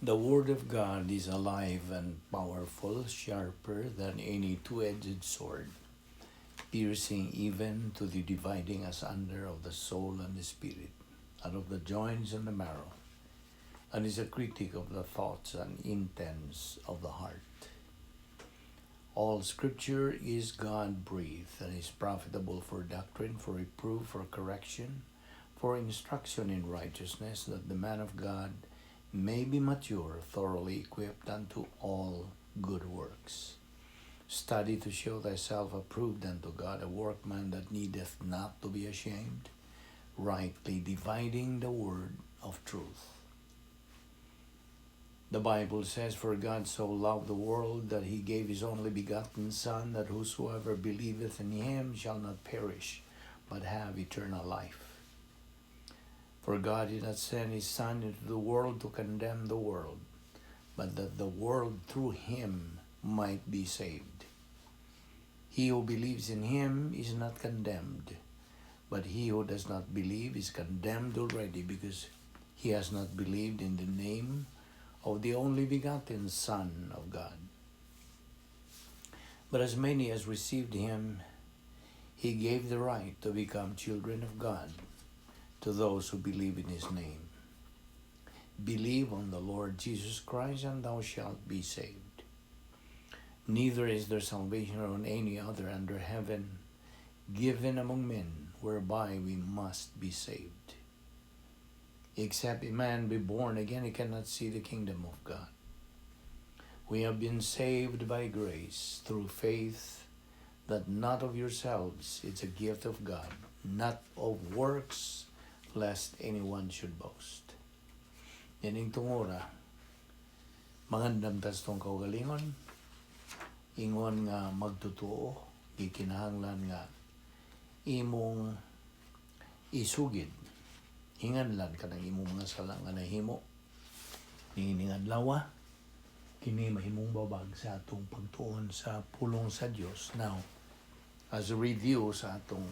The Word of God is alive and powerful, sharper than any two-edged sword, piercing even to the dividing asunder of the soul and the spirit, and of the joints and the marrow, and is a critic of the thoughts and intents of the heart. All Scripture is God breathed and is profitable for doctrine, for reproof, for correction, for instruction in righteousness, that the man of God may be mature, thoroughly equipped unto all good works. Study to show thyself approved unto God, a workman that needeth not to be ashamed, rightly dividing the word of truth. The Bible says, "For God so loved the world that he gave his only begotten Son, that whosoever believeth in him shall not perish, but have eternal life." For God did not send his Son into the world to condemn the world, but that the world through him might be saved. He who believes in him is not condemned, but he who does not believe is condemned already, because he has not believed in the name of the only begotten Son of God. But as many as received him, he gave the right to become children of God, to those who believe in his name. Believe on the Lord Jesus Christ, and thou shalt be saved. Neither is there salvation on any other under heaven given among men whereby we must be saved. Except a man be born again, he cannot see the kingdom of God. We have been saved by grace through faith, that not of yourselves, it's a gift of God, not of works, lest anyone should boast. Ining tungura, mangandam ta sa atong kaugalingon, ingon nga magtutuo, gikinahanglan nga imong isugid, hinganlan ka ng imong mga sala nga nahimo. Niining adlaw, kini mahimong babag sa atong pagtuon sa pulong sa Dios. Now, as a review sa atong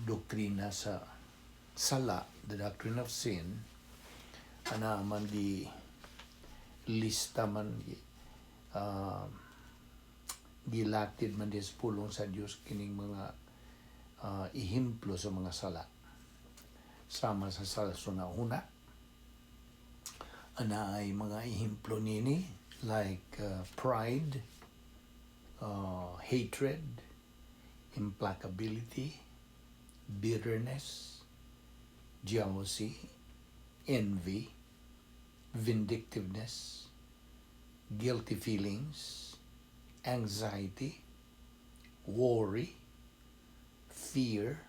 doktrina sa sala, the doctrine of sin, ana man gi lista man gi gilatid man di sa pulong sa Dios kining mga ehemplo sa mga sala. Sama sa sala sa huna, ana ay mga ehemplo nini like pride, hatred, implacability, bitterness, jealousy, envy, vindictiveness, guilty feelings, anxiety, worry, fear,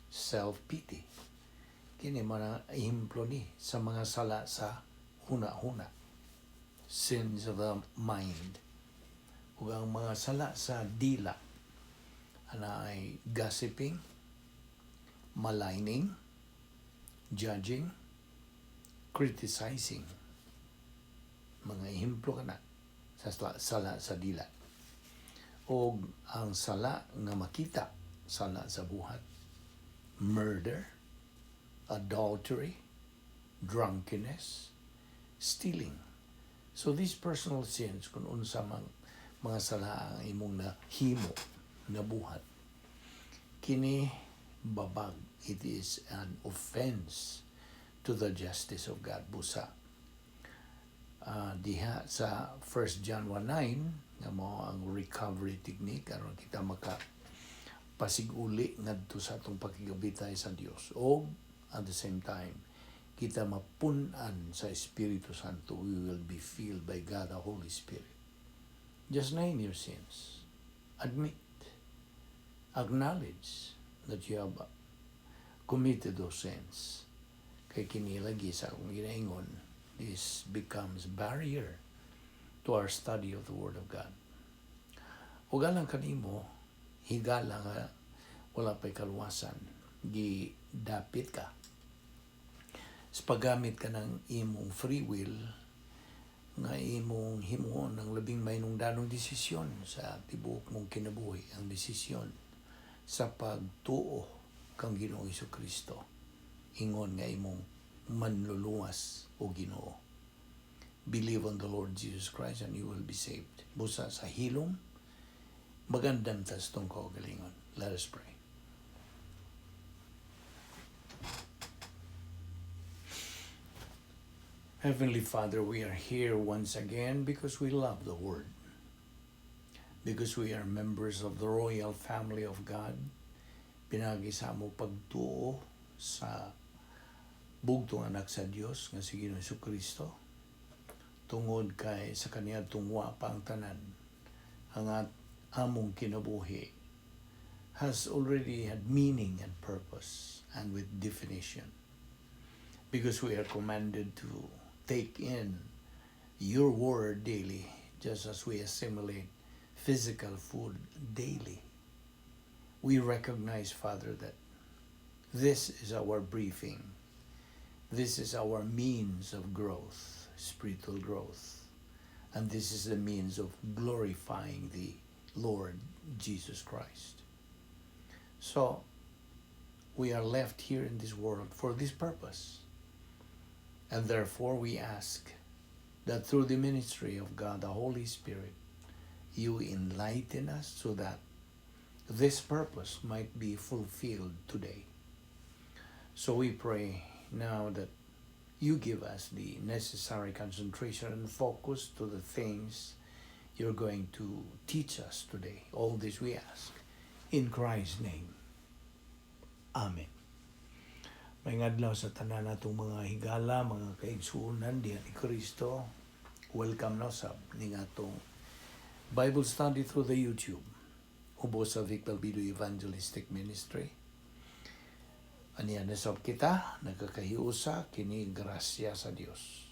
self-pity. Kini mga ehemplo ni sa mga sala sa huna-huna. Sins of the mind. Ug ang mga sala sa dila ana ay gossiping, maligning, judging, criticizing. Mga ehemplo kana sa sala sa dila. O ang sala nga makita, sala sa buhat, murder, adultery, drunkenness, stealing. So these personal sins, kung unsa mang mga sala ang imong nahimo, nabuhat, kini babag. It is an offense to the justice of God. Busa diha sa 1 John 1:9 nga mao ang recovery technique aron kita maka pasiguli ngadto sa atong pakigabitay sa Dios o at the same time kita mapun-an sa Espiritu Santo. We will be filled by God the Holy Spirit. Just name your sins. Admit, acknowledge that you have committed those sins, kay kini lagi sa akong ginaingon, this becomes barrier to our study of the Word of God. Ug alang kanimo, higala nga wala pa'y kaluwasan, gidapit ka sa paggamit ka ng imong free will nga imong himuon ng labing mahinungdanong desisyon sa tibuok mong kinabuhi, ang desisyon sa pagtuo kang Ginoong Kristo ingon nga imong manluluwas o Ginoo. Believe on the Lord Jesus Christ and you will be saved. Busa sa hilom, magandam ta sa atong kaugalingon. Let us pray. Heavenly Father, we are here once again because we love the Word. Because we are members of the royal family of God. Pinaagi sa among pagtuo sa bugtong anak sa Dios nga si Ginoong Kristo, tungod kay sa kaniadtong wa pa ang tanan, ang among kinabuhi has already had meaning and purpose and with definition, because we are commanded to take in your word daily, just as we assimilate physical food daily. We recognize, Father, that this is our briefing. This is our means of growth, spiritual growth. And this is the means of glorifying the Lord Jesus Christ. So, we are left here in this world for this purpose. And therefore, we ask that through the ministry of God, the Holy Spirit, you enlighten us so that this purpose might be fulfilled today. So we pray now that you give us the necessary concentration and focus to the things you're going to teach us today. All this we ask in Christ's name. Amen. Maayong adlaw sa tanan natong mga higala, mga kaigsuonan diha ni Kristo. Welcome na sab ning atong Bible study through the YouTube, ubos sa Vic Balbido Evangelistic Ministry. Aniya na sab kita, nagkakahiusa, kini grasya sa Dios.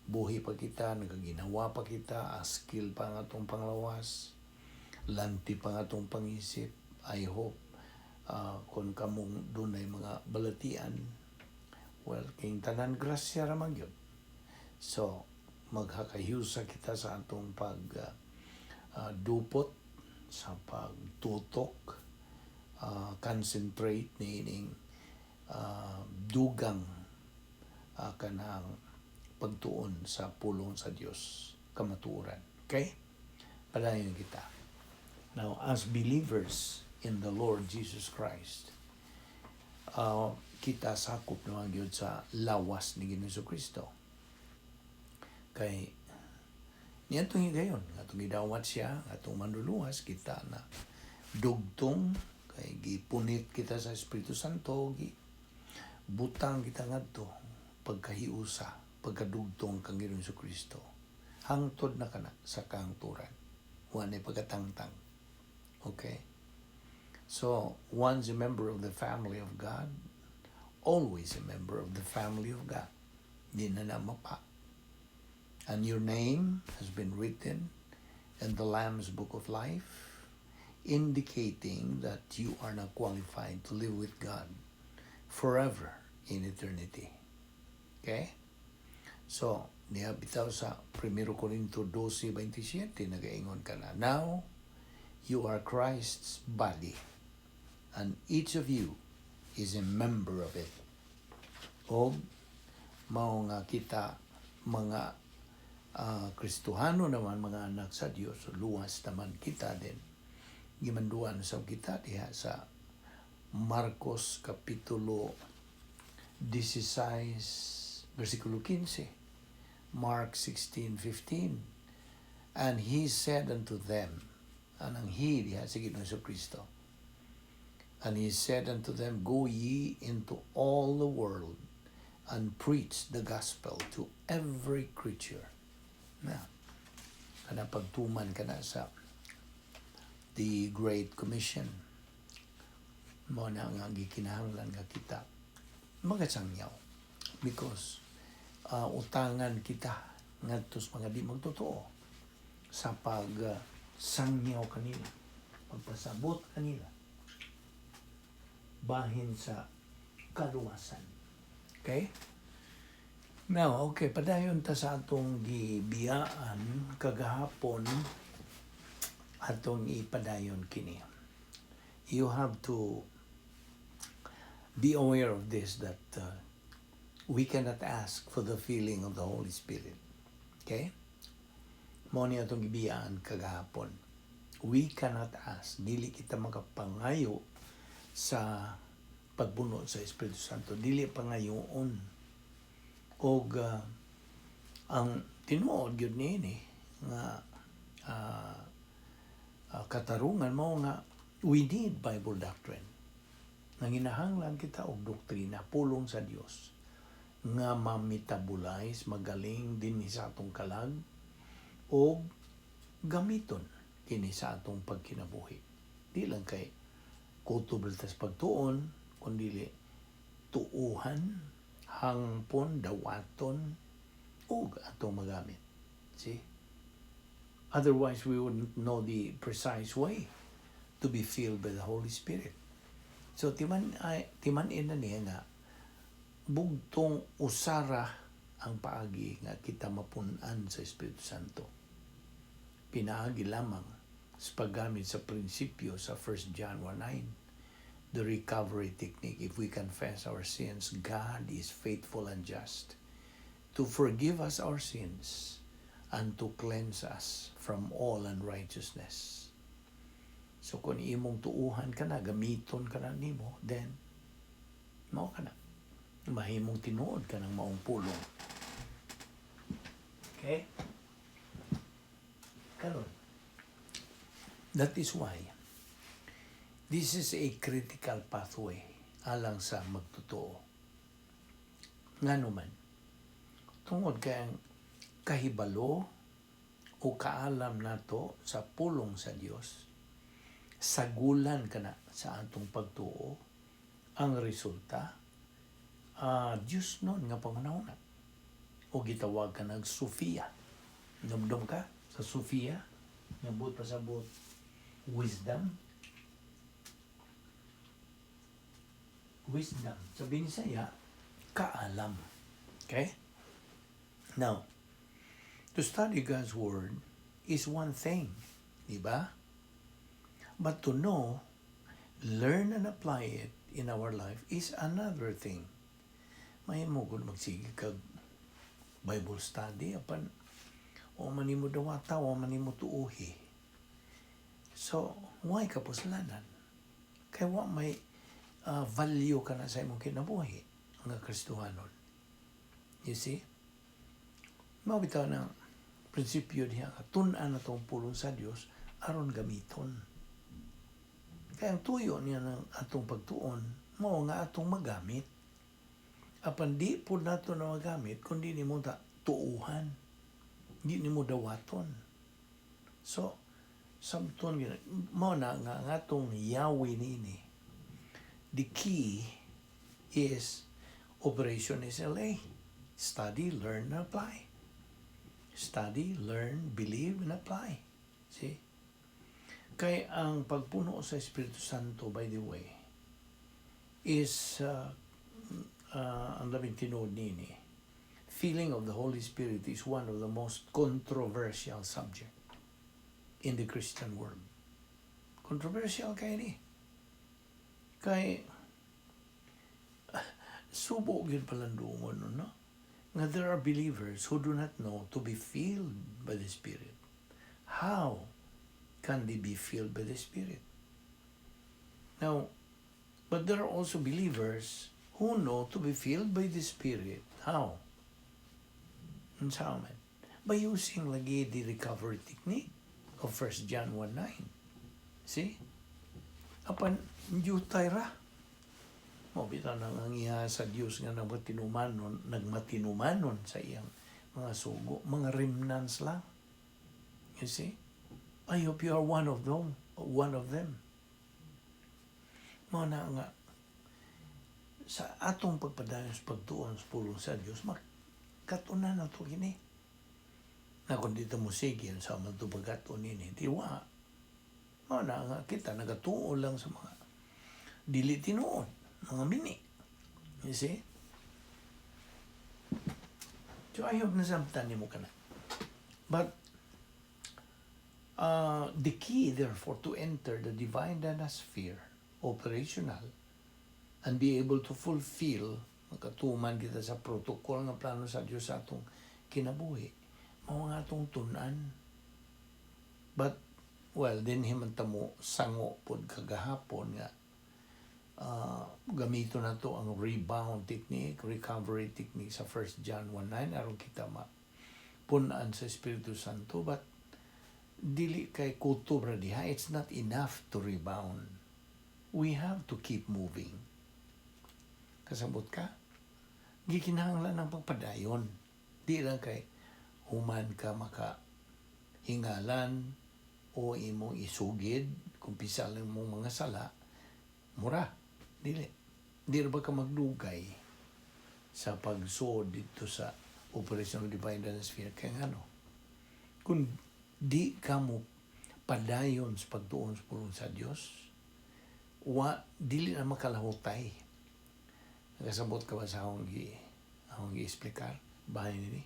Buhi pa kita, nagaginawa pa kita, askil pa ang atong panglawas, lanti pa ang atong pangisip. I hope kung kamong dunay mga balatian, well, king tanan grasya ra man gyud. So, maghakahiusa kita sa atong pag dupot, sa pagtutok, concentrate niining dugang kanang pagtuon sa pulong sa Dios, kamatuoran. Okay? Padayon kita. Now, as believers in the Lord Jesus Christ, kita sakop naman gyud sa lawas ni Ginoong Kristo. Kay niadtong higayon, atong gidawat siya, atong manluluwas, kita na dugtong kay gipunit kita sa Espiritu Santo, gi butang kita ngadto pagkahiusa, pagkadugtong kang Ginoong Kristo. Hangtod na kana sa kahangturan. Wa nay pagkatangtang. Okay? So, once a member of the family of God, always a member of the family of God. Di na na mapa. And your name has been written in the Lamb's Book of Life, indicating that you are now qualified to live with God forever in eternity. Okay? So, niya bitaw sa 1 Corinto 12:27, nagaingon ka na, "Now, you are Christ's body, and each of you is a member of it." O, mao nga kita mga Kristohano naman, mga anak sa Dios, luwas naman kita din. Gimanduan sa kita diha sa Marcos Kapitulo 16 versikulo 15. Mark 16:15. "And he said unto them," anang he diha si Ginoong Kristo. "And he said unto them, 'Go ye into all the world and preach the gospel to every creature.'" Na, kana pagtuman kana sa the Great Commission. Mao na nga gikinahanglan nga kita magasangyaw because utangan kita ngadto sa mga di magtotoo sa pag sangyaw kanila, pagpasabot kanila bahin sa kaluwasan. Okay? Now, okay, padayon ta sa atong gibiyaan kagahapon, atong ipadayon kini. You have to be aware of this, that we cannot ask for the filling of the Holy Spirit. Okay? Mao ni atong gibiyaan kagahapon. We cannot ask. Dili kita makapangayo sa pagpuno sa Espiritu Santo. Dili pangayoon. Og ang tinuod gyud niini nga katarungan mao nga we need Bible doctrine. Nanginahanglan kita og doktrina, pulong sa Dios nga ma-metabolize, magaling din sa atong kalag og gamiton kini sa atong pagkinabuhi. Di lang kay kutob tas pagtuon, kundi tuuhan, hangpon, dawaton, ug atong magamit. See? Otherwise, we wouldn't know the precise way to be filled by the Holy Spirit. So, timan, ay, timan-in na niya nga, bugtong usara ang paagi nga kita mapunan sa Espiritu Santo. Pinaagi lamang sa paggamit sa prinsipyo sa 1 John 1:9, the recovery technique. If we confess our sins, God is faithful and just to forgive us our sins and to cleanse us from all unrighteousness. So kung imong tuuhan ka na, gamiton ka na nimo, then mao ka na. Mahimong tinuod ka ng maong pulong. Okay? Karon. That is why this is a critical pathway alang sa magtotoo. Ngano man, tungod kay ang kahibalo o kaalam nato sa pulong sa Dios, sagulan kana sa atong pagtuo, ang resulta, Diyos nun nga panghunahuna. O gitawag ka nag Sophia. Namdom ka sa Sophia, nga buot pasabot wisdom. Wisdom. Sa Binisaya, kaalam. Okay? Now, to study God's Word is one thing, di ba? But to know, learn and apply it in our life is another thing. Mahimo gud magsige kag Bible study apan wa man nimo dawata, wa man nimo tuuhi. So, why ka puslanan? Kay wa may value ka na sa imong kinabuhi nga Kristohanon. You see? Mao bitaw ng prinsipyo diha nga tun-an natong pulong sa Dios aron gamiton. Kaya ang tuyo niya ng atong pagtuon, mao nga atong magamit. Apan di po nato na magamit kung di nimo ta tuuhan. Di nimo dawaton. So, sabton gyud mao na nga ang atong yawi niini. The key is Operation SLA. Study, learn, and apply. Study, learn, believe, and apply. See? Kay ang pagpuno sa Espiritu Santo, by the way, is ang labing tinuod nini. Filling of the Holy Spirit is one of the most controversial subject in the Christian world. Controversial kay ni. Kay subo gyud palandungon, no? Nga there are believers who do not know to be filled by the Spirit. How can they be filled by the Spirit? Now, but there are also believers who know to be filled by the Spirit. How? Unsa man? By using lagi the recovery technique of 1 John 1:9. See? Apan, jutay ra. Mao bitaw nang ang iya sa Dios nga nagmatinumanon, nagmatinumanon sa iyang mga sugo, mga remnants lang. You see? I hope you are one of them, one of them. Mao na nga sa atong pagpadayon sa pagtuon sa pulong sa Dios, makatunan na to kini. Na kung dito mo sige sa man to pagkaton nini, di wa. Mao na nga kita nagatuo lang sa mga dili tinuod, mga mini. You see? So I hope nasabtan nimo kana. But the key, therefore, to enter the divine sphere operational and be able to fulfill, makatuman kita sa protocol nga plano sa Dios sa atong kinabuhi, Mao nga atong tun-an. But, well, dinhi man ta mo sango pod kagahapon nga gamito nato ang rebound technique, recovery technique sa 1 John 1:9 aron kita ma punan sa Espiritu Santo. But dili kay kutob ra diha. It's not enough to rebound. We have to keep moving. Kasabot ka? Gikinahanglan ang pagpadayon. Di lang kay human ka maka hingalan o imong isugid kung pisa lang mong mga sala, mura dili di ra ba ka magdugay sa pagsuod dito sa Operational Divine Dance Sphere. Kay ngano, kung di ka mo padayon sa pagtuon sa pulong sa Dios, wa dili na makalahutay. Nakasabot ka ba sa akong gi-explicar bahin nini?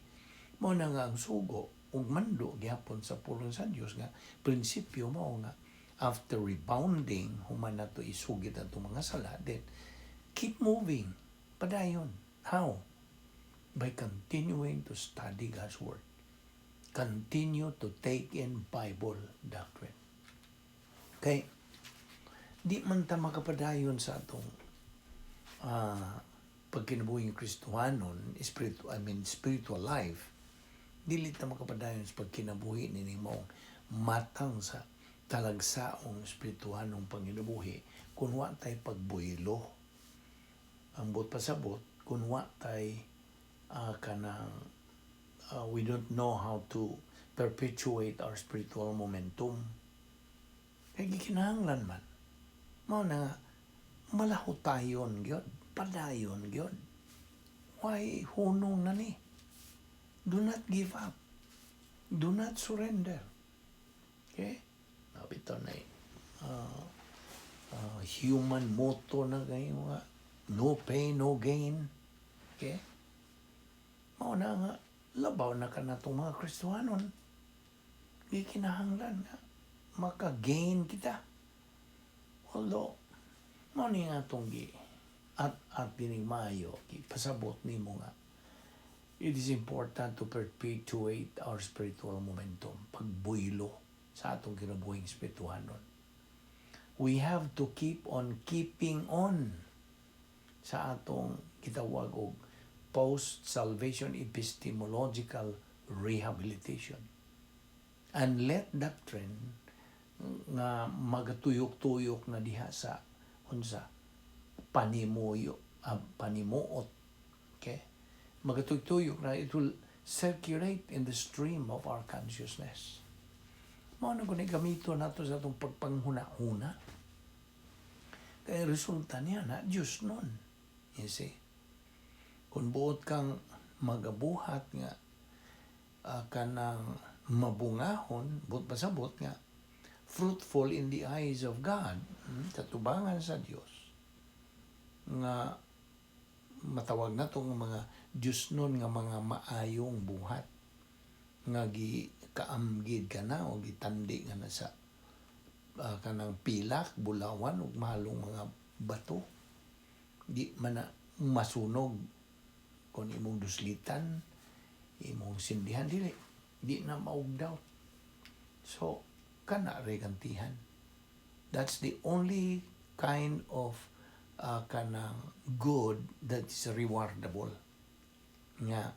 Mao na nga ang sugo ug mando gihapon sa pulong sa Dios nga prinsipyo mao nga after rebounding, human nato isugid atong mga sala, then keep moving, padayon. How? By continuing to study God's word, continue to take in Bible doctrine, kay di man ta makapadayon sa atong pagkinabuhing Kristohanon, spiritual, I mean spiritual life. Dili ta makapadayon sa pagkinabuhi nining maong matang sa talagsaong espirituhanong panginabuhi kung wa tay pagbuylo. Ang buot pasabot, kung wa tay kanang we don't know how to perpetuate our spiritual momentum. Kay gikinahanglan man. Mao na nga, malahutayon gyud, padayon gyud. Why hunong na ni? Do not give up. Do not surrender. Okay? Nabitaw na human motto na kayo nga, "No pain, no gain." Okay? Mao na nga, labaw na ka na itong mga Kristohanon. Di kinahanglan nga maka-gain kita. Although, mao ni nga itong gi at dining maayo, pasabot nimo nga it is important to perpetuate our spiritual momentum, pagbuylo sa atong kinabuhing espirituhanon. We have to keep on keeping on sa atong gitawag og post-salvation epistemological rehabilitation. And let doctrine nga magatuyok-tuyok na diha sa unsa panimuyo, panimuot, okay, magatuyok-tuyok na, it will circulate in the stream of our consciousness. Mao na kung gamito nato sa atong pagpanghuna-huna, kay resulta niya na Diyos nun. You see, kung buot kang magabuhat nga kanang mabungahon, buot pasabot nga fruitful in the eyes of God, katubangan sa Dios nga matawag na nga mga Diyos nun nga mga maayong buhat nga gi kaamgid ka na o gitandi nga na sa kanang pilak, bulawan ug mahalong mga bato, di man na masunog kung imong duslitan, imong sindihan, dili di na maugdaw. So kana regantihan. That's the only kind of kanang good that is rewardable nga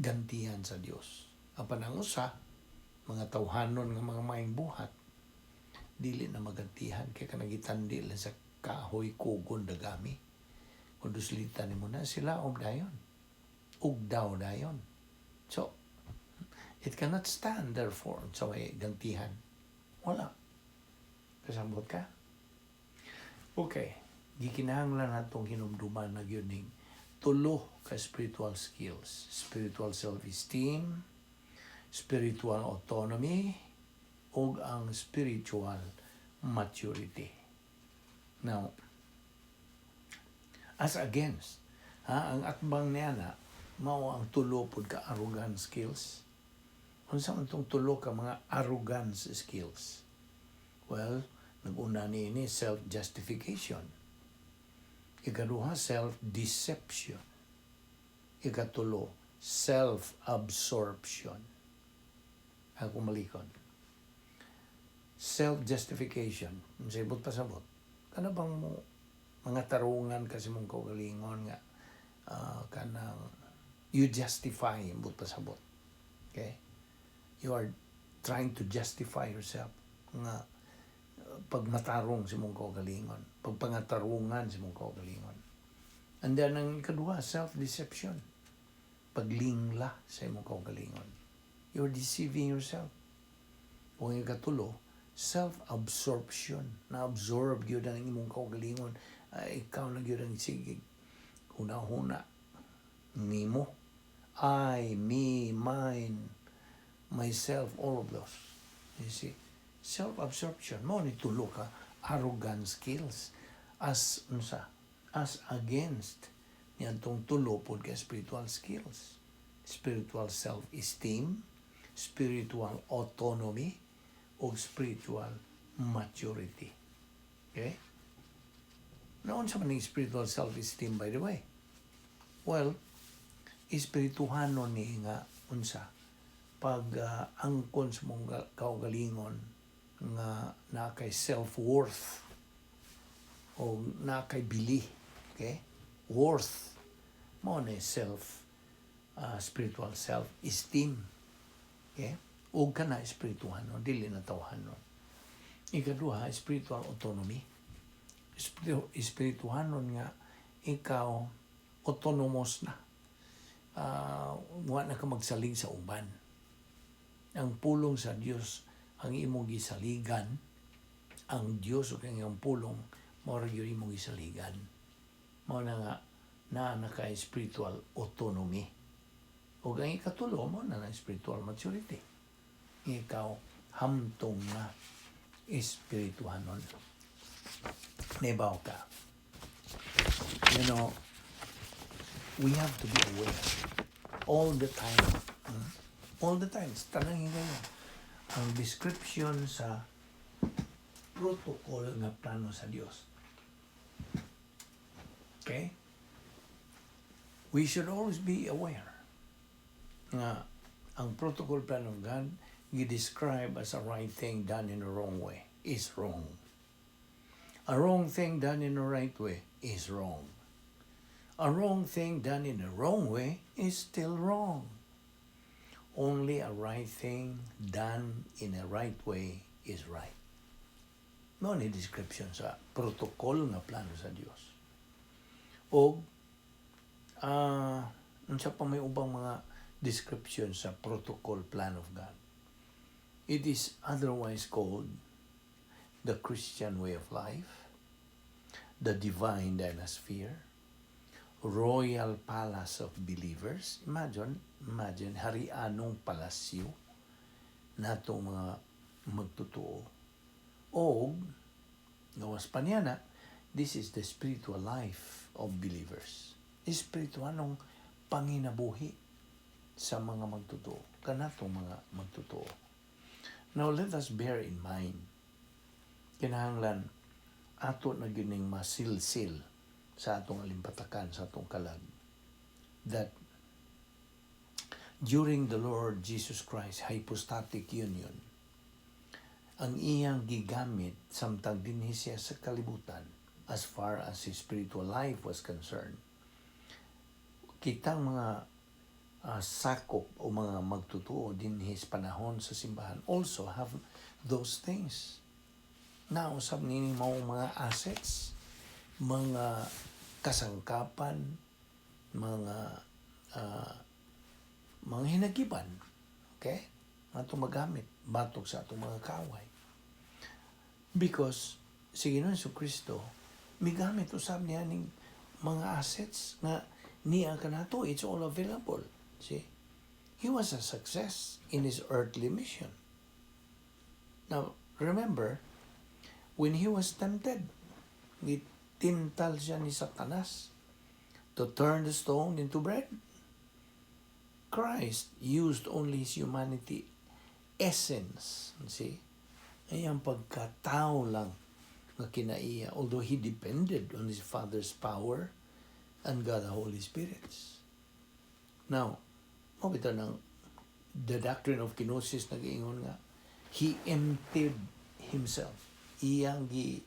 gantihan sa Dios. Apan ang usa, mga tawhanon nga mga maayong buhat, dili na magantihan kay kanang gitandi lang sa kahoy, kugon, dagami. Kung duslitan nimo na sila, og dayon ugdaw dayon. So it cannot stand therefore sa may gantihan, wala. Kasabot ka? Okay, gikinahanglan natong hinumduman na gyud ning tulo ka spiritual skills: spiritual self-esteem, spiritual autonomy, ug ang spiritual maturity. Now, as against, ha, ang atbang niya na, mao ang tulo pud ka arrogant skills. Unsa man tong tulo ka mga arrogance skills? Well, nag-una ni ini self-justification. Ikaduha, self-deception. Ikatulo, self-absorption. Akong balikon. Self-justification. Unsay buot pasabot? Kana bang mo mga tarungan kasi mong kaugalingon nga kanang you justify, buot pasabot. Okay? You are trying to justify yourself nga pagmatarong sa imong kaugalingon, pagpangatarungan sa imong kaugalingon. And then ang ikaduha, self-deception. Paglingla sa imong kaugalingon. You're deceiving yourself. Ug ang ikatulo, self-absorption. Na-absorb gyud ang imong kaugalingon. Ay, ikaw na gyud ang sige huna-huna nimo. I, me, mine, myself, all of those. You see? Self-absorption. Mao ni tulo ka arrogant skills as unsa, as against niadtong tulo pod ka spiritual skills: spiritual self-esteem, spiritual autonomy, o spiritual maturity. Okay? Now, unsa man ang spiritual self-esteem, by the way? Well, espirituhanon ni nga unsa pag angkon sa mong kaugalingon nga naa kay self-worth o naa kay bili, okay, worth. Mao na self spiritual self-esteem, okay? Ug kana espirituhanon, dili na tawhanon. Ikaduha, spiritual autonomy. Espirituhanon nga ikaw autonomous na, wa na ka magsalig sa uban. Ang pulong sa Dios ang imong gisaligan, ang Dios ug ang iyang pulong mao ra gyud imong gisaligan. Mao na nga naa na kay spiritual autonomy. Ug ang ikatulo, mao na na spiritual maturity. Ikaw hamtong na espirituhanon. Nahibaw ka. We have to be aware all the time. All the time. Tanang higayon. Ang description sa protocol nga plano sa Dios. Okay? We should always be aware nga ang protocol plan of God you describe as a right thing done in the wrong way is wrong. A wrong thing done in the right way is wrong. A wrong thing done in the wrong way is still wrong. Only a right thing done in a right way is right. Mao ni description sa protocol nga plano sa Dios. O unsa pa may ubang mga description sa protocol plan of God? It is otherwise called the Christian way of life, the divine dynasphere, royal palace of believers. Imagine, imagine, harianong palasyo natong mga magtotoo. O, gawas pa niya na, this is the spiritual life of believers. Espiritualong panginabuhi sa mga magtotoo. Kanatong mga magtotoo. Now, let us bear in mind, kinahanglan ato na gyud ning masilsil sa atong alimpatakan, sa atong kalag, that during the Lord Jesus Christ hypostatic union, ang iyang gigamit samtang dinhi siya sa kalibutan, as far as his spiritual life was concerned, kitang mga sakop o mga magtotoo dinhi sa panahon sa simbahan also have those things. Nausab nini mao mga assets, mga kasangkapan, mga hinagiban. Okay? Atong magamit batok sa atong mga kaaway. Because si Ginoong Kristo migamit usab niya ning mga assets nga niya kanato, it's all available. See? He was a success in his earthly mission. Now, remember, when he was tempted, gitintal siya ni Satanas to turn the stone into bread. Christ used only his humanity essence. See? Ay ang pagkatao lang nga kinaiya, although he depended on his Father's power and God the Holy Spirits. Now, mao bitaw nang The doctrine of kenosis nag-ingon nga He emptied Himself. Iyang gi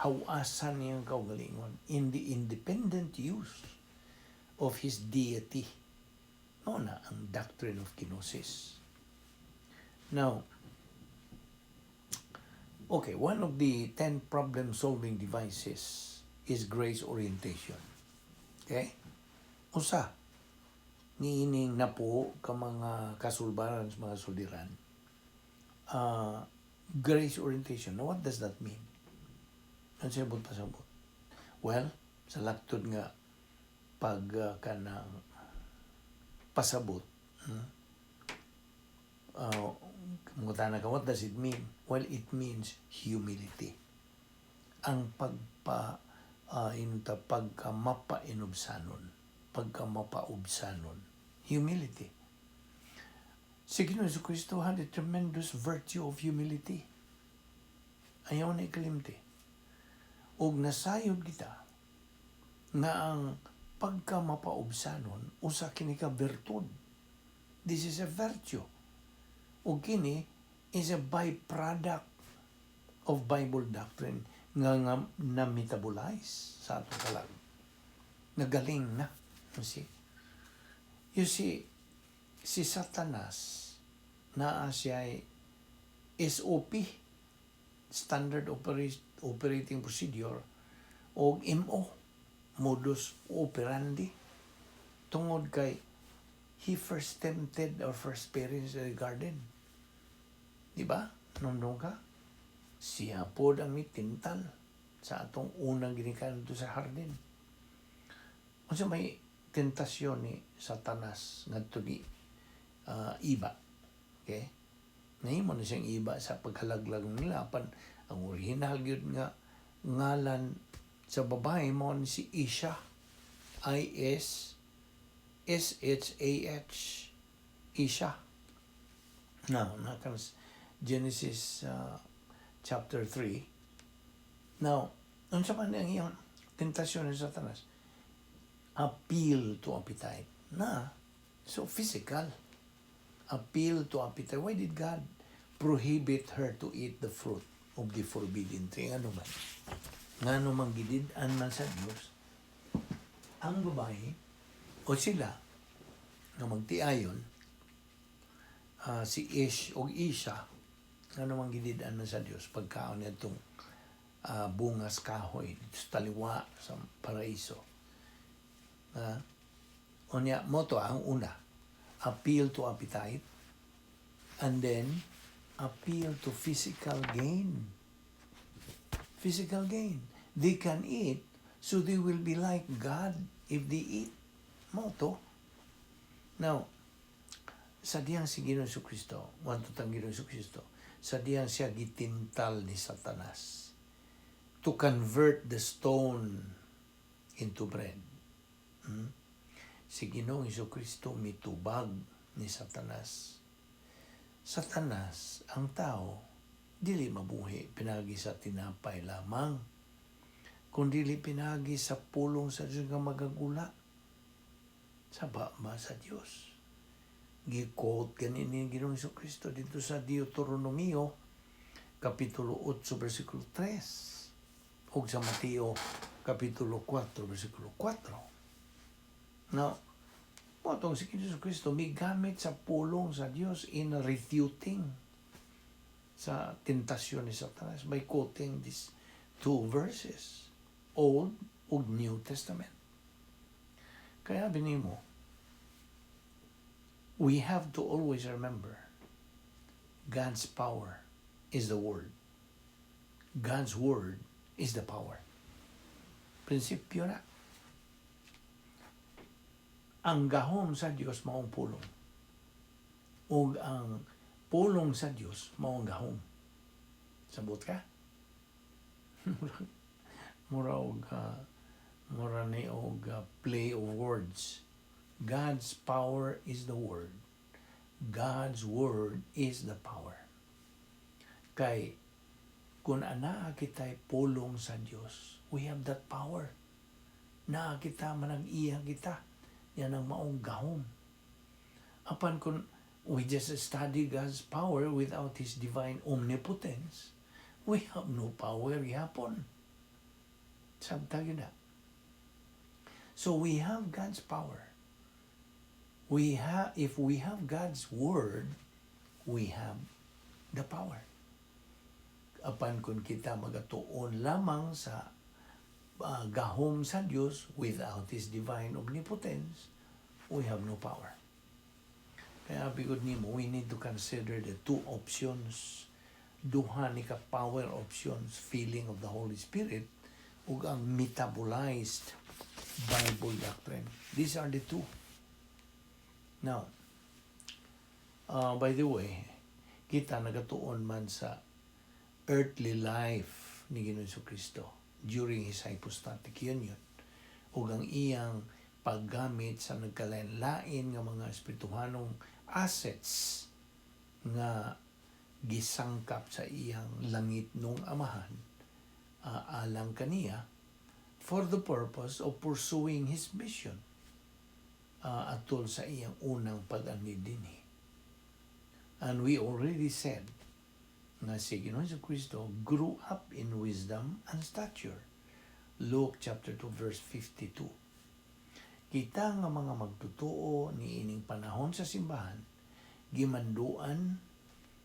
hawasan niyang kaugalingon in the independent use of His deity. Mao na ang doctrine of kenosis. Now, okay, one of the 10 problem-solving devices is grace orientation. Okay? Usa, niining napo ka mga kasulbaran sa mga suliran. Grace orientation. Now, what does that mean? Ano siya pasabot? Well, sa laktod nga pag kanang pasabot, mangutana ka, "What does it mean?" Well, it means humility. Ang pagpa inta pagka mapainubsanon, pagka mapaubsanon. Humility. Si Ginoong Kristo had a tremendous virtue of humility. Ayaw na ikalimti. Og nasayod kita nga ang pagka mapaubsanon usa kini ka bertud. This is a virtue. Ug kini is a byproduct of Bible doctrine nga na-metabolize sa atong kalag. Nagaling na. You see? You see, si Satanas naa siya SOP, Standard Operating Procedure, o MO, Modus Operandi. Tungod kay he first tempted our first parents in the garden. Di ba? Nundong ka? Siya po ang mitintal sa atong unang ginikan dito sa hardin. Unsa may tentasyon ni Satanas ngadto ni Iba? Okay? Nahimo na siyang Iba sa pagkalaglag nila, apan ang original gyud nga ngalan sa babae mo ni si Isha. I S S H A H, Isha. Now, nakas Genesis chapter 3. Now, unsa man ang iyang tentasyon ni Satanas? Appeal to appetite. Na, so physical. Appeal to appetite. Why did God prohibit her to eat the fruit of the forbidden tree? Ano man? Ngano man gidid-an man sa Diyos ang babae o sila nga magtiayon, si Ish o Isha, ngano man gidid-an man sa Diyos pagkaon nitong bungas kahoy dito sa taliwa sa paraiso? Unya mo to ang una, appeal to appetite, and then appeal to physical gain. Physical gain. They can eat, so they will be like God if they eat. Mo to. Now, sa diyang si Ginoong Kristo, wanto tang Ginoong Kristo, sa diyang siya gitintal ni Satanas to convert the stone into bread. Si Ginoong Kristo mitubag ni Satanas. "Satanas, ang tao, dili mabuhi pinagi sa tinapay lamang, kundi pinagi sa pulong sa Diyos nga magagula." Saba ba sa Diyos? Gi-quote gani ni Ginoong Kristo dito sa Deuteronomio Kapitulo 8 versikulo 3 ug sa Mateo Kapitulo 4 versikulo 4. Now, mo tong si Ginoong Kristo migamit sa pulong sa Dios in refuting sa tentasyon ni Satanas by quoting these two verses, Old ug New Testament. Kaya binimo, we have to always remember God's power is the Word. God's Word is the power. Prinsipyo na. Ang gahom sa Dios maong pulong. Ug ang pulong sa Dios maong gahom. Sabot ka? Mura ni og play of words. God's power is the Word. God's Word is the power. Kay kung anaa kita'y pulong sa Dios, we have that power. Naa kita, manag-iya kita. Yan ang maong gahom. Apan kung We just study God's power without His divine omnipotence. We have no power gihapon. Sabta gyud na. So we have God's power. We have if we have God's word, we have the power. Apan kung kita magatuon lamang sa gahom sa Dios without His divine omnipotence, we have no power. Kaya bigod nimo, we need to consider the two options. Duha ni ka power options, filling of the Holy Spirit ug ang metabolized Bible doctrine. These are the two. Now, by the way, kita nagatuon man sa earthly life ni Ginoong Kristo during His hypostatic union ug ang iyang paggamit sa nagkalain-lain nga mga espirituhanong assets nga gisangkap sa iyang langitnong Amahan alang kaniya for the purpose of pursuing His mission atol sa iyang unang pag-anhi dinhi. And we already said nga si Ginoong Kristo grew up in wisdom and stature. Luke chapter 2 verse 52. Kita nga mga magtutoo ni ining panahon sa simbahan gimanduan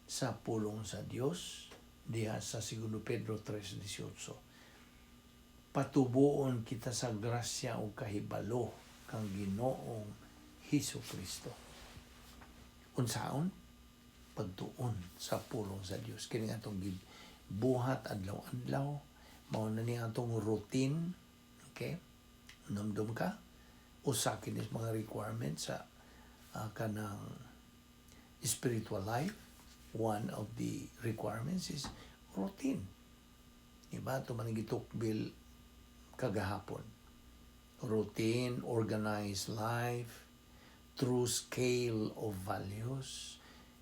sa pulong sa Dios diha sa 2 Pedro 3:18. Patubuon kita sa grasya ug kahibalo kang Ginoong Hesus Kristo. Unsaon? Pagtuon sa pulong sa Dios. Kini atong buhat adlaw-adlaw, mao na ni atong routine. Okay? Namdom ka? Usa kini mga requirements sa kanang spiritual life. One of the requirements is routine. Diba? Ito man gitukbil kagahapon. Routine, organized life, true scale of values,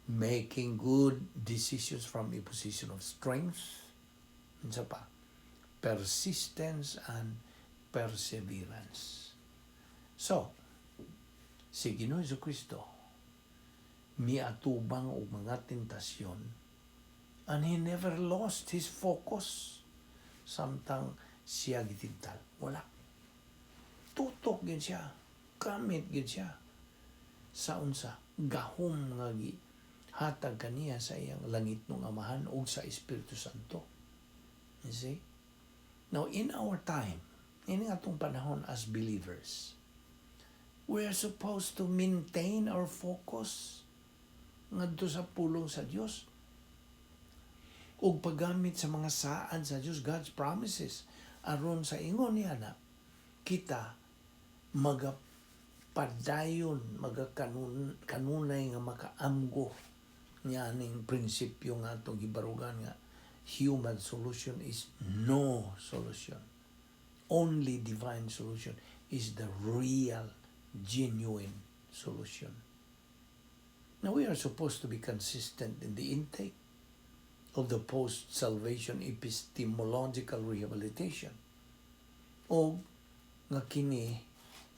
making good decisions from a position of strength, unsa pa? Persistence and perseverance. So, si Ginoo Kristo miatubang og mga tentasyon and He never lost His focus samtang siya gitintal. Wala. Tutok gyud siya. Gamit gyud siya. Sa unsa? Gahom nga gi hatag kaniya sa iyang langitnong Amahan ug sa Espiritu Santo. You see? Now, in our time, in atong panahon as believers, we are supposed to maintain our focus ngadto sa pulong sa Dios ug paggamit sa mga saad sa Dios, God's promises, aron sa ingon niya na kita magapadayon, magakanun kanunay nga makaamgo niya ning prinsipyo nga atong gibarugan nga human solution is no solution. Only divine solution is the real, genuine solution. Now, we are supposed to be consistent in the intake of the post-salvation epistemological rehabilitation o nga kini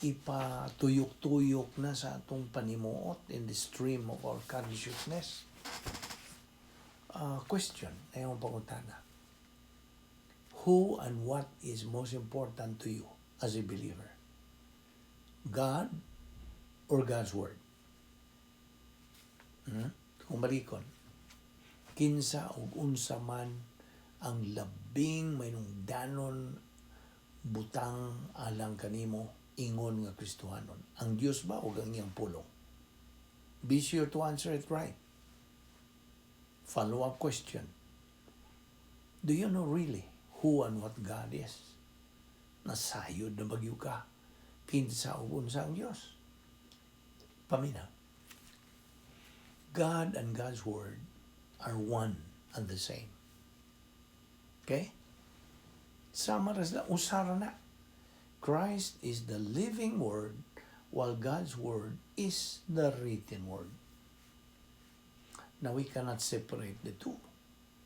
ipatuyok-tuyok na sa atong panimuot in the stream of our consciousness. Question, ayong pangutana. Who and what is most important to you as a believer? God or God's Word? Kung balikon, kinsa ug unsa man ang labing mahinungdanon butang alang kanimo ingon nga Kristohanon? Ang Dios ba o ang iyang pulong? Be sure to answer it right. Follow-up question. Do you know really who and what God is? Nasayod na ba gyud ka kinsa ug unsa ang Dios? Paminaw. God and God's Word are one and the same. Okay? Sama ra sila, usa ra na. Christ is the living Word, while God's Word is the written Word. Now, we cannot separate the two.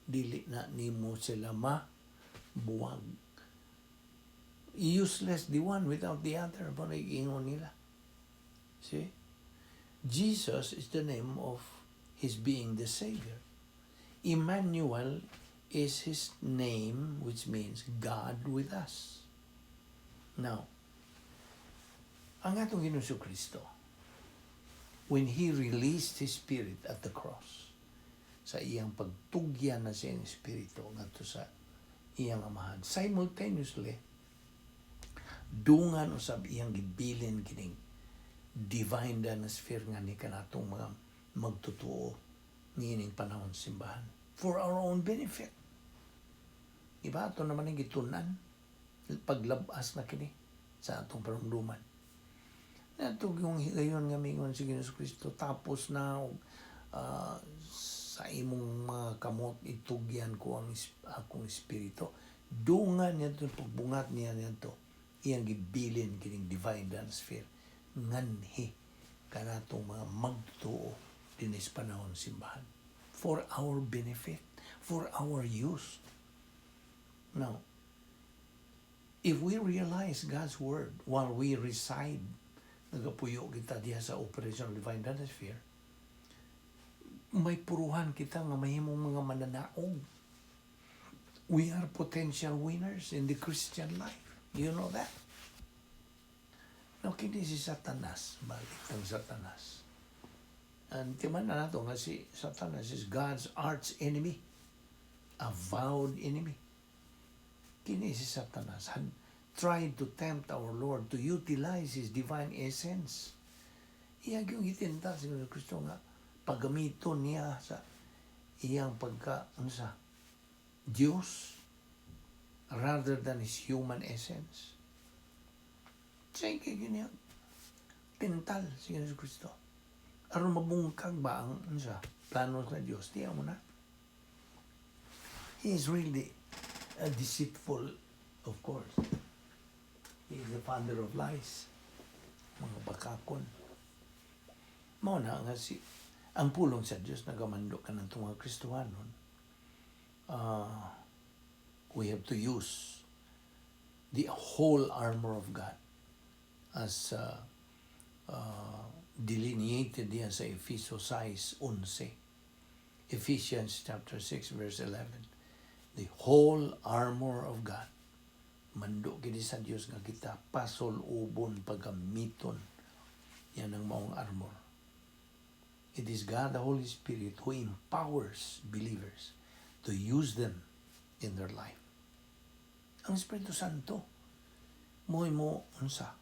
Dili na nimo sila mabuwag. Useless the one without the other. Mao ingon nila. See? Jesus is the name of his being the Savior. Emmanuel is his name, which means God with us. Now, ang atong Ginoong Kristo, when He released His Spirit at the cross, sa iyang pagtugyan na sa iyang Espiritu ngadto sa iyang Amahan, simultaneously, dungan usab iyang gibilin kining divine danasphere nga ni kanatong mga magtotoo niining panahon simbahan for our own benefit. Iba ato naman ang gitun-an paglabas na kini sa atong parumduman. Nato yung higayon nga mingon si Ginoong Kristo, "Tapos na, sa imong mga kamot itugyan ko ang akong espiritu." Dungan niya ito, pagbungat niya niya iyang gibilin kining divine danasphere nganhi kanatong mga magtotoo dinis panahon simbahan for our benefit, for our use. Now, if we realize God's word while we reside, nagapuyo kita diha sa operational divine danasphere, may puruhan kita nga mahimong mga mananaog. We are potential winners in the Christian life. You know that? Now, kini si Satanas, balik ang Satanas. And timan na nato nga si Satanas is God's arch enemy, avowed enemy. Kini si Satanas had tried to tempt our Lord to utilize His divine essence. Iya yung gitinta si Kristo nga paggamiton niya sa iyang pagka unsa Diyos rather than His human essence. Sige, niya tintal si Jesus Kristo. Aron mabungkag ba ang unsa plano sa Diyos, diya mo na. He is really a deceitful, of course. He is the father of lies. Mga bakakon. Mao na nga si ang pulong sa Diyos nagamando ka ng mga Kristohanon. We have to use the whole armor of God as delineated diyan sa Efeso 6:11. Ephesians chapter 6 verse 11. The whole armor of God. Mando kini sa Dios nga kita pasol-ubon paggamiton yan ang maong armor. It is God the Holy Spirit who empowers believers to use them in their life. Ang Espiritu Santo mo'y mo unsa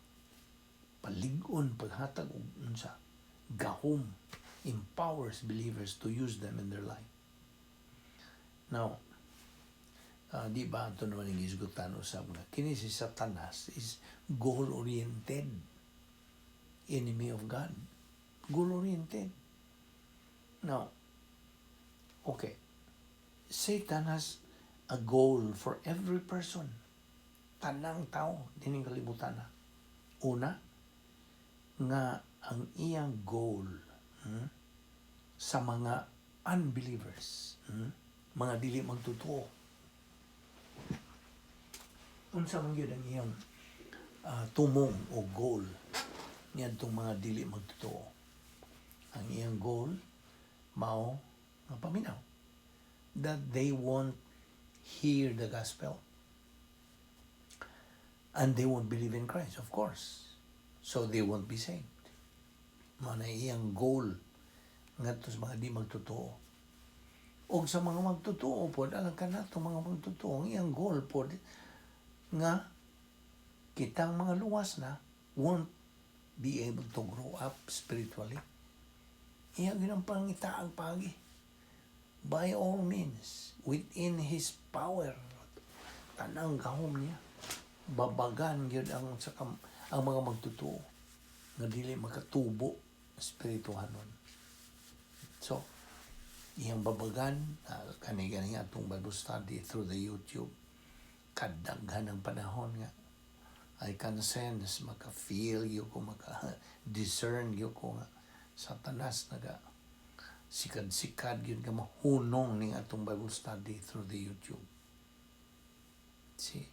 palig-on, paghatag og unsa gahom, empowers believers to use them in their life. Now, di ba ito naman ang gisgutan usab nga kini si Satanas is goal-oriented enemy of God. Goal-oriented. Now, okay. Satan has a goal for every person. Tanang tao, dining kalibutan na. Una, nga ang iyang goal sa mga unbelievers, mga dili magtotoo. Unsa man gyud ang iyang tumong o goal niadtong mga dili magtotoo? Ang iyang goal mao nga paminaw that they won't hear the gospel and they won't believe in Christ, of course. So they won't be saved. Mao na iyang goal ngadto sa mga di magtotoo. Og sa mga magtotoo pod, alang kanato mga magtotoo, ang iyang goal pod nga kitang mga luwas na won't be able to grow up spiritually. Iya gyud ang pangitaang pagi. By all means, within his power, tanang gahom niya, babagan gyud ang mga magtotoo nga dili makatubo espirituhanon. So, iyang babagan, kani gani atong Bible study through the YouTube, kadaghan ng panahon nga I can sense, maka-feel gyud ko, maka-discern gyud ko nga Satanas naga sikad-sikad gyud nga mahunong ning atong Bible study through the YouTube. See?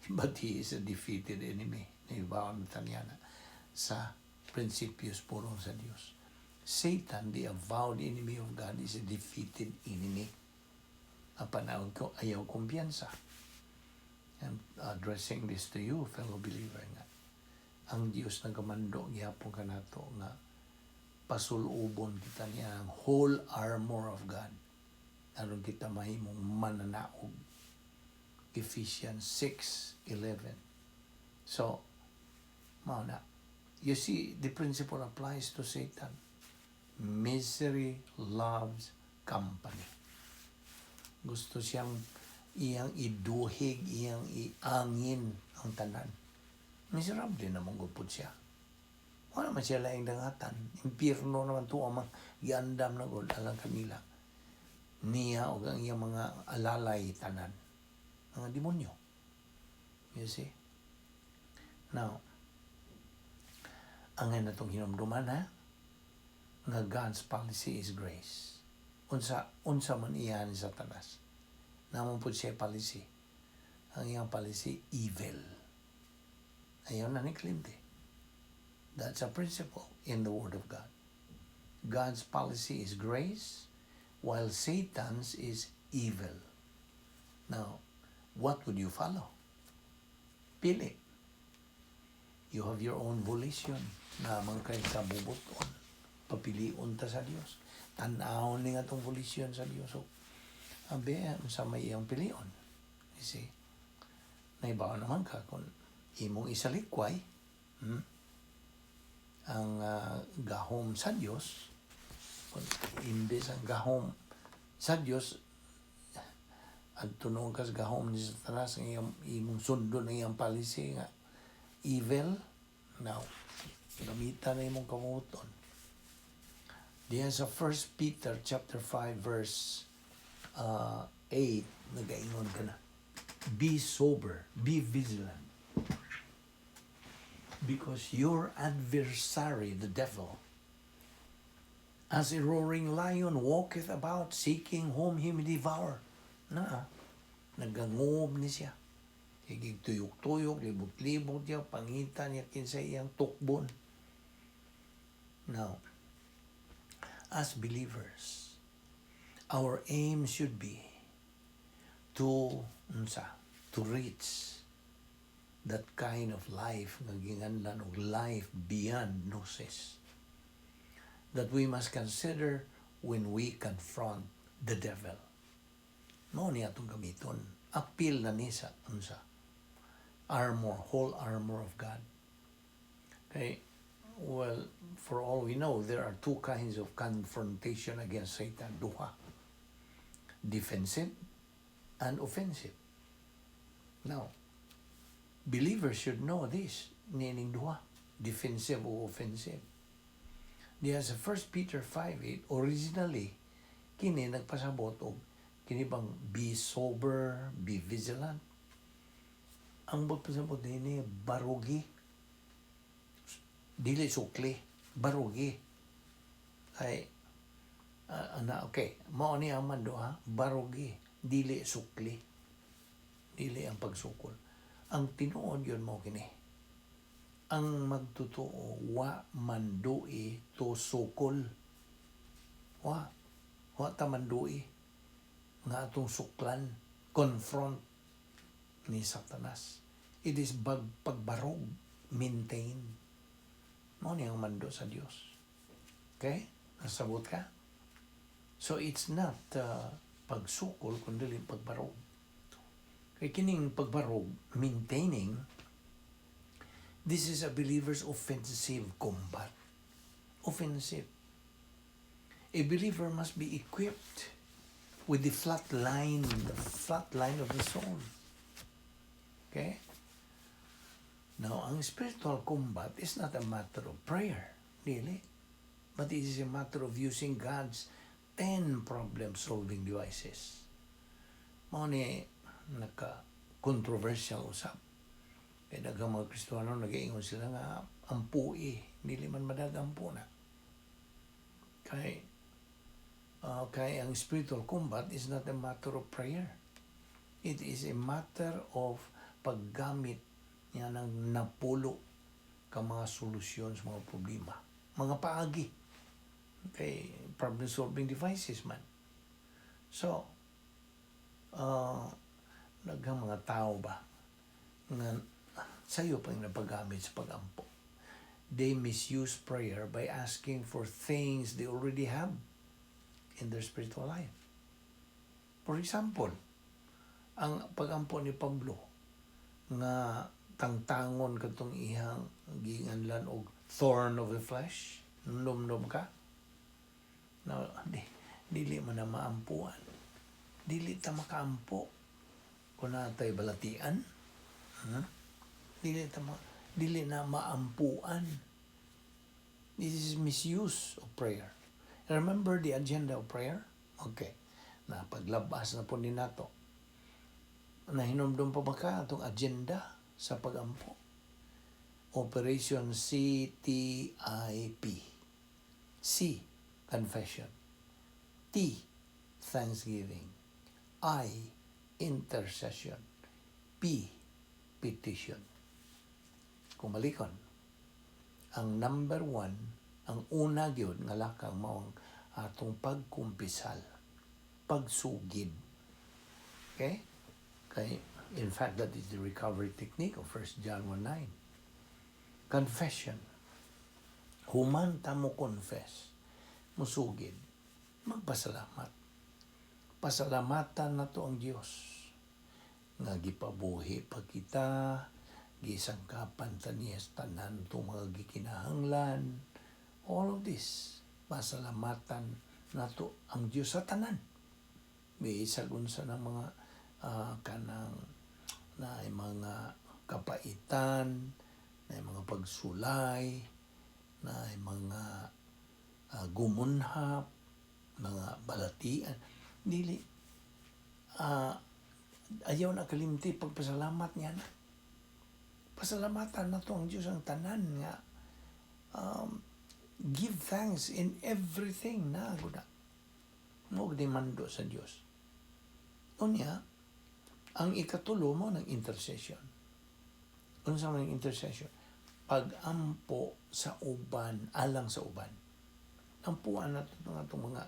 But he is a defeated enemy. Nahibawan ta niya na sa prinsipyos pulong sa Dios. Satan, the avowed enemy of God, is a defeated enemy. Apan ko, ayaw kumpiyansa. I'm addressing this to you, fellow believer, nga ang Dios nagamando gihapon kanato nga pasulubon kita niya ang whole armor of God aron kita mahimong mananaog. Ephesians 6:11. So mao na. You see, the principle applies to Satan. Misery loves company. Gusto siyang iyang iduhig, iyang iangin ang tanan. Miserable naman gupod siya. Wala man siya laing dangatan. Impyerno naman to ang giandam na gud alang kanila. Niya o ang iyang mga alalay tanan. Mga demonyo. You see? Now, ang nga natong hinumduman, ha, nga God's policy is grace. Unsa man iya ni Satanas. Naa man pud siya policy. Ang iyang policy, evil. Ayaw na ni Clint. That's a principle in the Word of God. God's policy is grace, while Satan's is evil. Now, what would you follow? Pili. You have your own volition na man kay kabubuton. Papilion ta sa Dios. Tan-awon ni nga atong volition sa Dios. So, abe, sa may iyang pilion. You see? Naibaw naman ka kung imong isalikway, ang gahom sa Dios, kung imbes ang gahom sa Dios, adto noon kas gahom ni Satanas ang iyang, imong sundon ang iyang policy nga evil. Now, gamitan na imong kabuoton. Diyan sa 1 Peter chapter 5 verse 8, nagaingon ka na, "Be sober, be vigilant, because your adversary, the devil, as a roaring lion, walketh about seeking whom he may devour." Na, nagangob ni siya. Higig tuyok-tuyok, libot-libot niya, pangita niya kinsa iyang tukbon. Now, as believers, our aim should be to unsa, to reach that kind of life nga ginganlan og life beyond gnosis that we must consider when we confront the devil. Mao ni atong gamiton. Apil na ni sa unsa? Armor, whole armor of God. Okay? Well, for all we know, there are two kinds of confrontation against Satan. Duha. Defensive and offensive. Now, believers should know this. Niining duha. Defensive o offensive. Diya sa 1 Peter 5:8, originally, kini nagpasabot og kini bang be sober, be vigilant. Ang pasabot nini, barugi. Dili sukli, barugi. Ay, ana, okay, mao ni ang mando ha, barugi, dili sukli. Dili ang pagsukol. Ang tinuod yun mo kini. Ang magtotoo, wa mandui to sukol. Wa. Wa ta mandui nga atong suklan, confront ni Satanas. It is pagbarog, maintain. Mao ni ang mando sa Dios. Okay? Nasabot ka? So it's not pagsukol, kundi pagbarog. Kay kining pagbarog, maintaining, this is a believer's offensive combat. Offensive. A believer must be equipped with the flat line of the soul. Okay? Now, ang spiritual combat is not a matter of prayer, really. But it is a matter of using God's 10 problem-solving devices. Mao ni naka-controversial usab. Kaya daghang mga Kristiyano nag-iingon sila nga ampui, dili man madag ampo na. Kay ang spiritual combat is not a matter of prayer. It is a matter of paggamit niya ng napulo ka mga solusyon sa mga problema. Mga paagi. Kay problem solving devices man. So, daghang mga tao ba nga sayo pang napagamit sa pagampo. They misuse prayer by asking for things they already have in their spiritual life. For example, ang pagampo ni Pablo nga tangtangon katong iyang giinganlan og thorn of the flesh, numnom ka na di, dili man na maampuan. Dili ta makaampo kung natay balatian, huh? Dili na maampuan. This is misuse of prayer. Remember the agenda of prayer? Okay, na paglabas na po ni nato. Nahinumdum pa ba ka atong agenda sa pagampo? Operation CTIP. C, confession. T, thanksgiving. I, intercession. P, petition. Kung balikon, ang number one, ang una gyud nga lakang mao ang atong pagkumpisal, pagsugid. Okay? Kay, in fact, that is the recovery technique of 1 John 1:9. Confession. Human ta mo confess, musugid, magpasalamat. Pasalamatan nato ang Dios nga gipabuhi pa kita, gisangkapan ta niya sa tanan itong mga gikinahanglan. All of this, pasalamatan nato ang Dios sa tanan. Bisag unsa ng mga kanang na mga kapaitan, na mga pagsulay, na mga gumunhap, mga balatian. Dili ayaw na kalimti pagpasalamat niya na. Pasalamatan nato ang Diyos ang tanan nga give thanks in everything na guda. Mao di mando sa Diyos. Unya, ang ikatulo mao nang intercession. Unsa man ang intercession? Pagampo sa uban, alang sa uban. Ampuan nato itong atong mga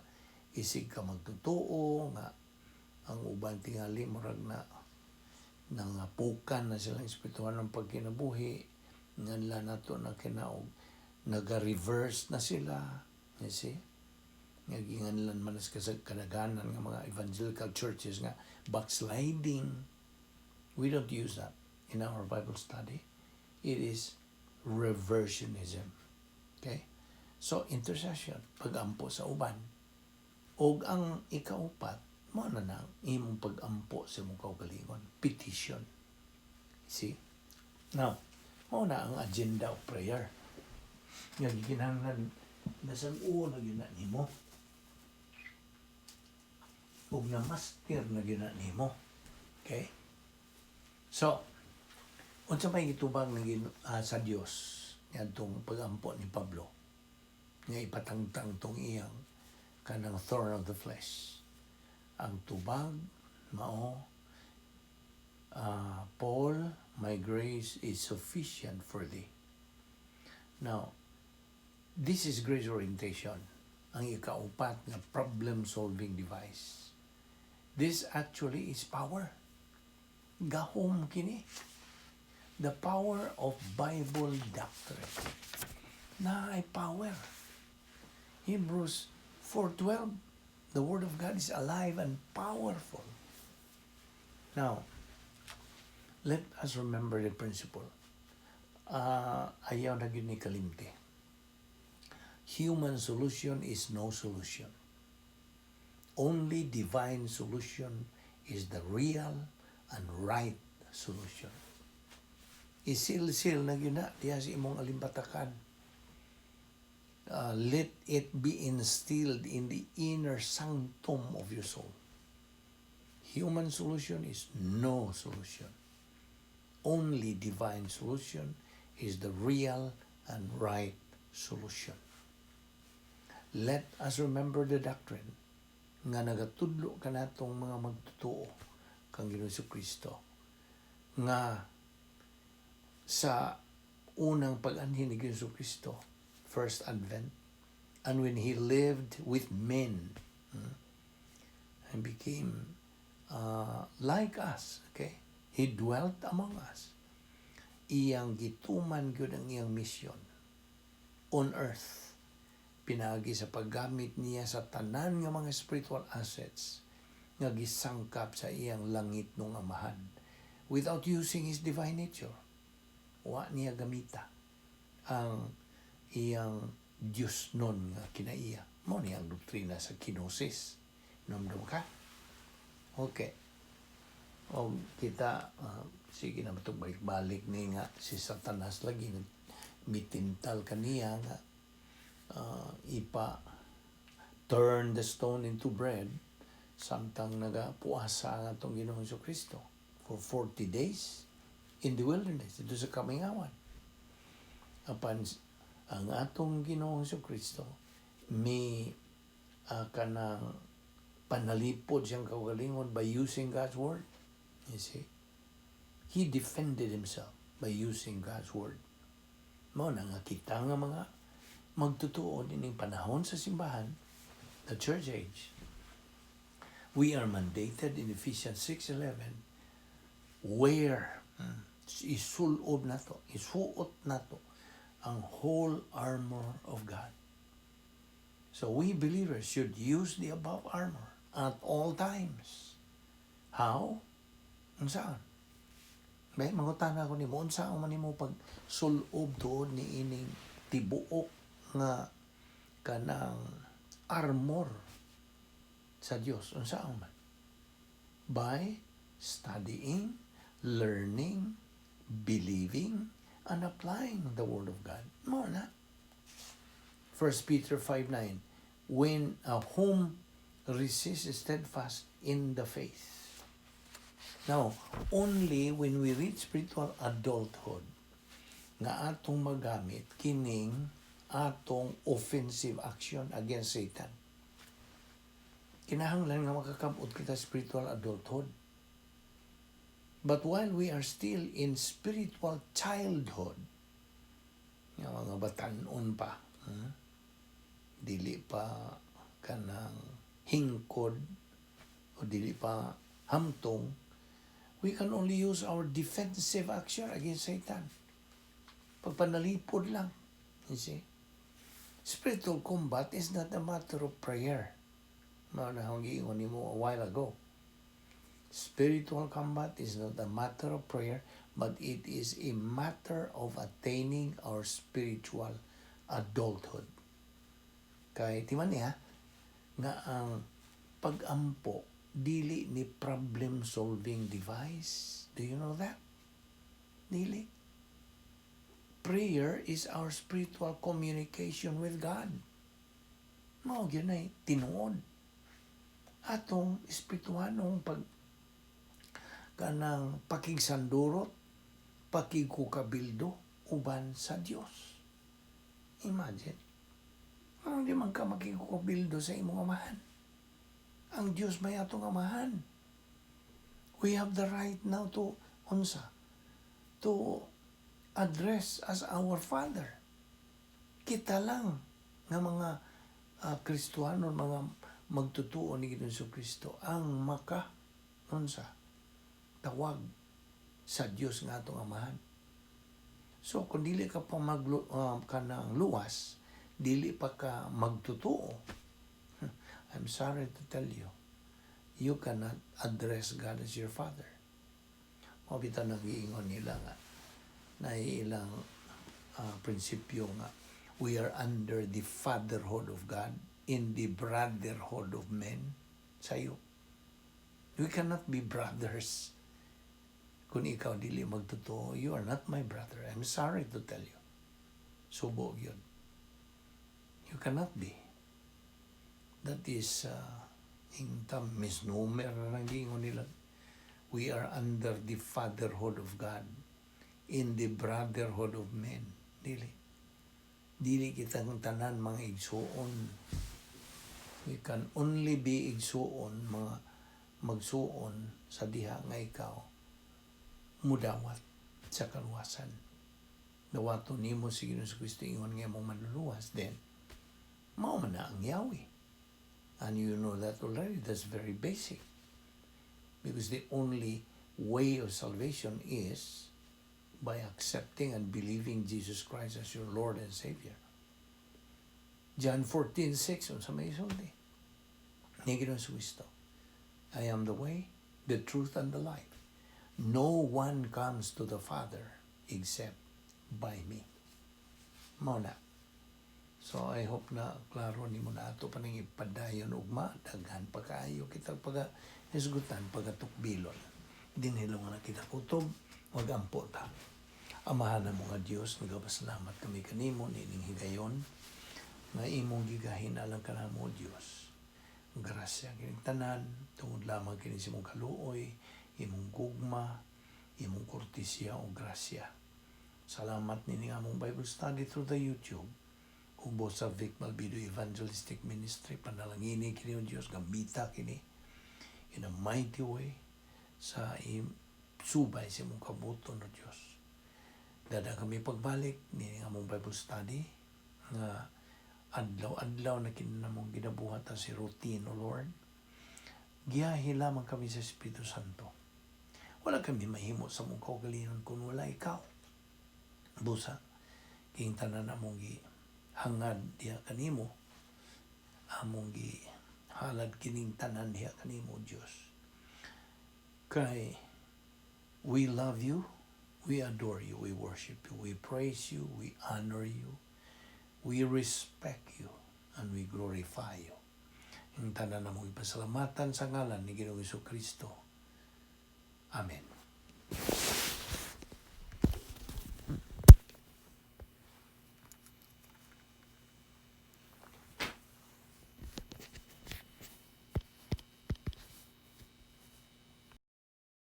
isig ka magtotoo nga ang uban tingali murag na nangapukan na silang espiritual ng pagkinabuhi, nganla nato na kinaog naga-reverse na sila, you see, nga ginganlan man sa kadaghanan nga mga evangelical churches nga backsliding. We don't use that in our Bible study. It is reversionism, okay? So intercession, pagampo sa uban. Og ang ikaupat mao na nang imong pagampo sa imong kaugalingon, petition. See? Now, mao na ang agenda of prayer nga gikinahanglan nasag-o na gyud na nimo ug na master na gyud na nimo. Okay? So, unsa may gitubang ng sa Dios ngadtong pagampo ni Pablo nga ipatangtang tong iyang kanang thorn of the flesh? Ang tubag mao, "Paul, my grace is sufficient for thee." Now, this is grace orientation, ang ikaupat nga problem solving device. This actually is power. Gahom kini. The power of Bible doctrine. Naay power. Hebrews 4:12, the word of God is alive and powerful. Now, let us remember the principle. Ayaw na gyud ni kalimti. Human solution is no solution. Only divine solution is the real and right solution. Isilsil na gyud na diha sa imong alimbatakan. Let it be instilled in the inner sanctum of your soul. Human solution is no solution. Only divine solution is the real and right solution. Let us remember the doctrine nga nagatudlo kanatong mga magtotoo kang Ginoong Kristo nga sa unang pag-anhi ni Ginoong Kristo, first advent, And when He lived with men and became like us, okay? He dwelt among us. Iyang gituman gyud ang iyang mission on earth pinaagi sa paggamit niya sa tanan nga mga spiritual assets nga gisangkap sa iyang langitnong Amahan without using his divine nature. Wa niya gamita ang iyang Diyosnon nga kinaiya. Mao ni ang doktrina sa kenosis. Namdam ka? Okay. O kita, sige na ito, balik-balik ni nga si Satanas lagi mitintal kaniya nga ipa turn the stone into bread samtang nagapuasa ang atong Ginoong Kristo for 40 days in the wilderness didto sa kamingawan. Apan ang atong Ginoong Kristo mi kanang panalipod siyang kaugalingon by using God's word. You see? He defended himself by using God's word. Mao na nga kita nga mga magtutuo ining panahon sa simbahan, the church age, we are mandated in Ephesians 6:11 where isulob nato, isuot nato ang whole armor of God. So we believers should use the above armor at all times. How? Unsaon? Bay, mangutana ko nimo, unsaon man nimo pag sulob tuod ni ining tibuok nga kanang armor sa Dios? Unsaon man? By studying, learning, believing, and applying the Word of God. Mao na. 1 Peter 5:9, when whom resist steadfast in the faith. Now, only when we reach spiritual adulthood nga atong magamit kining atong offensive action against Satan. Kinahanglan nga makakabot kita spiritual adulthood. But while we are still in spiritual childhood, nga mga batanon pa, Dili pa kanang hingkod o dili pa hamtong, we can only use our defensive action against Satan. Pagpanalipod lang. You see? Spiritual combat is not a matter of prayer. Mao na akong giingon nimo a while ago. Spiritual combat is not a matter of prayer, but it is a matter of attaining our spiritual adulthood. Kay timan niya nga ang pag-ampo dili ni problem solving device. Do you know that? Dili. Prayer is our spiritual communication with God. Mao gyud na tinuod. Atong espirituhanong pag kanang pakigsandurot, pakigkukabildo uban sa Dios. Imagine. Ano di man ka makigkukabildo sa imong amahan? Ang Dios may atong amahan. We have the right now to unsa? To address as our Father. Kita lang nga mga Kristuano, mga magtutuo ni Ginoong Kristo ang maka unsa tawag sa Dios nga atong amahan. So kung dili ka pa maglu kanang luwas, dili pa ka magtutuo, I'm sorry to tell you, you cannot address God as your Father. Mao bitaw nag-iingon nila nga na ilang prinsipyo nga we are under the fatherhood of God in the brotherhood of men. Sayo. We cannot be brothers. Kung ikaw dili magtotoo, you are not my brother. I'm sorry to tell you. Subo yun. You cannot be. That is ingtam misnomer na nang giingon nila. We are under the fatherhood of God in the brotherhood of men. Dili. Dili kitang tanan mga igsuon. We can only be igsuon, mga magsuon sa diha nga ikaw mudawat sa kaluwasan. Dawaton nimo si Ginoong Kristo ingon nga imong manluluwas, then Mao man na ang Yahweh. And you know that already. That's very basic. Because the only way of salvation is by accepting and believing Jesus Christ as your Lord and Savior. John 14:6, unsa may isulti ni Ginoong Kristo? "I am the way, the truth, and the life. No one comes to the Father except by me." Mao na. So I hope na klaro nimo na. Ato pa nang ipadayon ugma, daghan pa kaayo kita paga hisgutan, pagatukbilon. Dinhi lang na kita kutob, magampo ta. Amahan namo nga Dios, nagapasalamat kami kanimo nining higayon nga imong gigahin alang kanamo, Dios. Grasya kining tanan tungod lamang kini sa imong kaluoy, imong gugma, imong kortesiya o grasya. Salamat nining among Bible study through the YouTube ug sa Vic Malbido Evangelistic Ministry. Panalangini kini, o Dios, gamita kini in a mighty way sa subay sa imong kabubut-on, o Dios. Dada kami pagbalik ni among Bible study nga adlaw-adlaw na kini namong ginabuhat si routine, O Lord. Giyahi lamang kami sa Espiritu Santo. Wala kami mahimo sa among kaugalingon kung wala ikaw. Busa, kining tanan among gi hangad diha kanimo, among gi halad kining tanan diha kanimo, Dios. Kay we love you, we adore you, we worship you, we praise you, we honor you, we respect you, and we glorify you. Ang tanan namong ipasalamatan sa ngalan ni Ginoong Kristo. Amen.